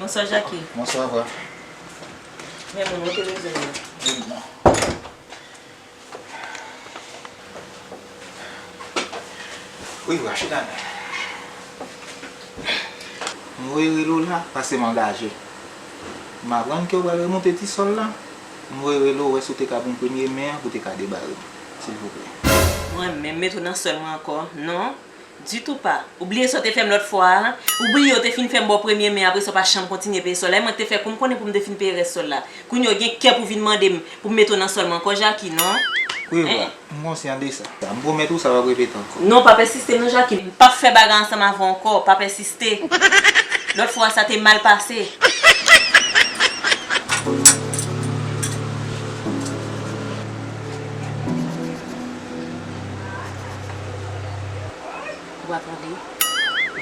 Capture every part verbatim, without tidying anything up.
Bonswa, Jackie. Bonswa, vwa. Men moun ou te bezwen an. Vin non. Wi, vwa, chita non. M voye rele w la, paske m angaje. M aprann ke w pral remonte ti sòl la. M voye rele w, wè si w te ka pran premye men an pou w te ka debare m, silvouplè. Mwen menm mete w nan sòl mwen ankò? Non. Ditou pa. Ou bliye sa w te fè m lòt fwa a? Ou bliye w te fin fè m ba w premye men, apre sa w pa janm kontinye peye sòl la? E mwen ki te fè kou m konnen pou m te fin peye rès sòl la. Kounye a w gen kè pou w vin mande m pou m mete w nan sòl mwen ankò, Jackie, non? Wi, vwa, m konsyan de sa. M pwomèt ou sa p ap repete ankò. Non, pa pèsiste non, Jackie. M p ap fè bagay ansanm avè w ankò. Pa pèsiste. Lòt fwa sa te mal pase. Ou pa tande?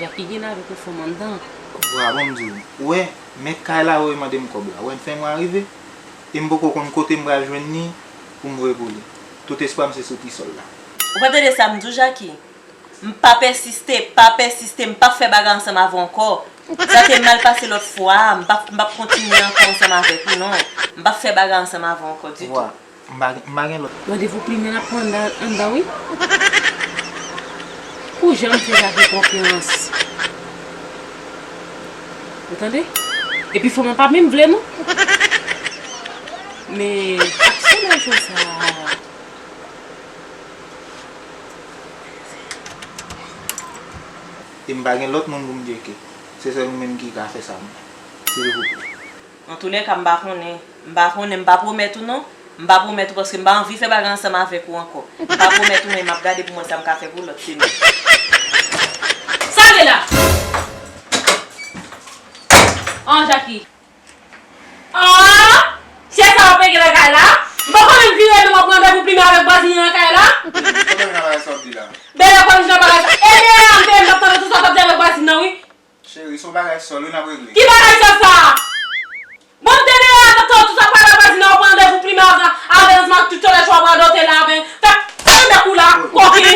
Jackie gen avèk yon fanm anndan. Vwa, ban m di w. Ou wè, mèt kay la voye mande m kòb la. Ou wè, m fè mwa rive. E m poko konn kote m pral jwenn li pou m voye pou li. Tout espwa m se sou ti sòl la. Ou pa tande sa m di w, Jackie? M pa pèsiste, pa pèsiste, m p ap fè bagay ansanm avè w ankò. Sa te mal pase lòt fwa a, m p ap, m p ap kontinye ankò ansanm avèk ou, non. M p ap fè bagay ansanm avè w ankò ditou. Vwa, m pa, m pa gen lòt. Randevou plimen ap pran anndan, anndan, wi. Pou jan m fè Jackie konfyans. Ou tande? Epi fanm nan pa menm vle, non. Men, aksyon nan jou sa a. E m pa gen lòt moun pou m tcheke. Se sèl ou menm ki ka fè sa pou mwen. Silvouplè. Antoulèka, m pa konnen. M pa konnen, m pa pwomèt ou non. M pa pwomèt ou paske m pa anvi fè bagay ansanm avèk ou ankò. M pa pwomèt ou, men m ap gade pou m wè sa m ka fè pou lòt semèn. Sa vle la? An, Jackie. Ah! Chè sa w ap rege nan kay la? M poko menm vire men w ap pran randevou plimen avèk vwazin nan nan kay la? Kote w nan bagay sa w ap di la? Bèlè kòm jan bagay sa. E byen an, m te, m t ap tande tout sa w t ap di avèk vwazin nan, wi. Cheri, se yon bagay sòl, wi, n ap regle. Ki bagay sòl sa? Bon, m te dèyè a, m t ap tande tout sa w ap pale avèk vwazin nan, w ap pran randevou plimen avè, avè nan smak, tout lè w ap radote la avè. Fè, fè bèk ou la, koken.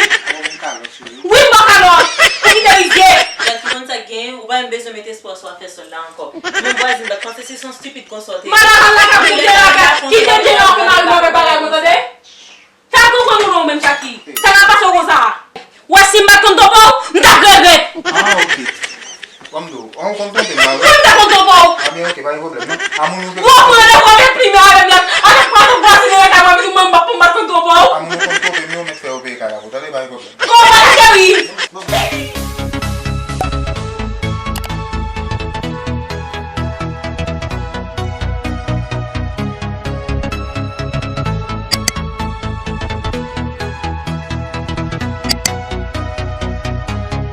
Wi, m ba w kalòt. Ou kite rizye. Jackie, konn sa k genyen, ou pa menm bezwen mete espwa sou afè sòl la ankò. Yon vwazin pa t panse se yon stipid konsa w te ye. Madanm la k ap kite bagay, kite m jere w pou mari m avèk bagay mwen, tande? Sa gon konn ou non, ou menm, Jackie. Sa k ap pase w konsa a? Ou wè si m pa t konn tonton w, m t ap regrèt. Ah, ok. Ban m di w, an, ou konn tonton m, pa vre? Wi, m ta konn tonton w. Ah, byen, ok, pa gen pwoblèm, non. A moun ou te... Ou ap pran randevou avèk plimen avè m la.